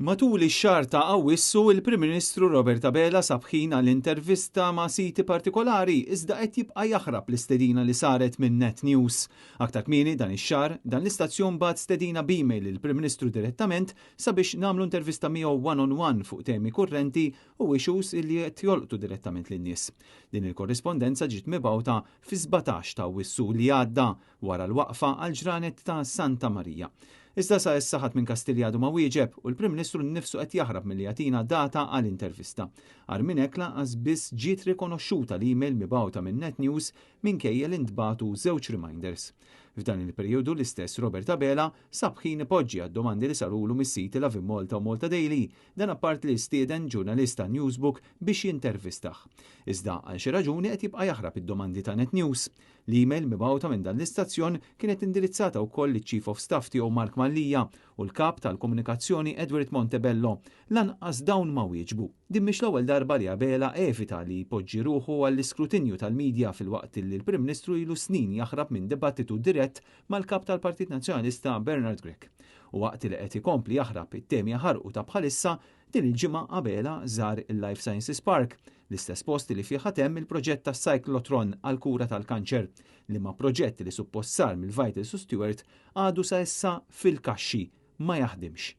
Matul ix-xahar ta' Awwissu, il-Prim Ministru Robert Abela sab ħin għal intervista ma' siti partikolari iżda qed jibqa' jaħrab l-istedina li saret minn Net News. Aktar kmieni dan ix-xahar, dan l-istazzjon bagħat stedina b'email lill-Prim Ministru direttament sabiex nagħmlu intervista miegħu one on one fuq temi kurrenti u issues li qed jolqtu direttament lin-nies. Din il-korrispondenza ġiet mibgħuta fis-17 ta' Awwissu li għadda wara l-waqfa għall-ġranet ta' Santa Marija. Iżda sa issa ħadd minn Kastilja għadu ma wieġeb u l-Prim Ministru nnifsu qed jaħrab milli jagħtina data għal intervista. Agħar minn hekk, lanqas biss ġiet rikonoxxuta l-email mibgħuta minn Net News minkejja li ntbagħtu żewġ reminders. F'dan il-perjodu, l-istess Robert Abela sab ħin ipoġġi għad-domandi li sarulu mis-siti Lovin Malta u Malta Daily, dan apart li stieden ġurnalista Newsbook biex jintervistah. Iżda għal xi raġuni qed jibqa' jaħrab id-domandi ta' Net News. L-email mibgħuta minn dan l-istazzjon kienet indirizzata wkoll liċ-Chief of Staff tiegħu Mark Mallia u l-Kap tal-Komunikazzjoni Edward Montebello. Lanqas dawn ma wieġbu. Din mhix l-ewwel darba li Abela evita li jpoġġi ruħu għall-iskrutinju tal-medja, filwaqt li l-Prim Ministru ilu snin jaħrab minn dibattitu dirett mal-Kap tal-Partit Nazzjonalista Bernard Grech. U waqt li qed ikompli jaħrab it-temi jaħarqu ta' bħalissa, din il-ġimgħa Abela żar il-Life Sciences Park, l-istess post li fih hemm il-proġett ta' cyclotron għal kura tal-kanċer, liema proġett li suppost sar mill-Vitals u Steward għadu sa issa fil-kaxxi ma jaħdimx.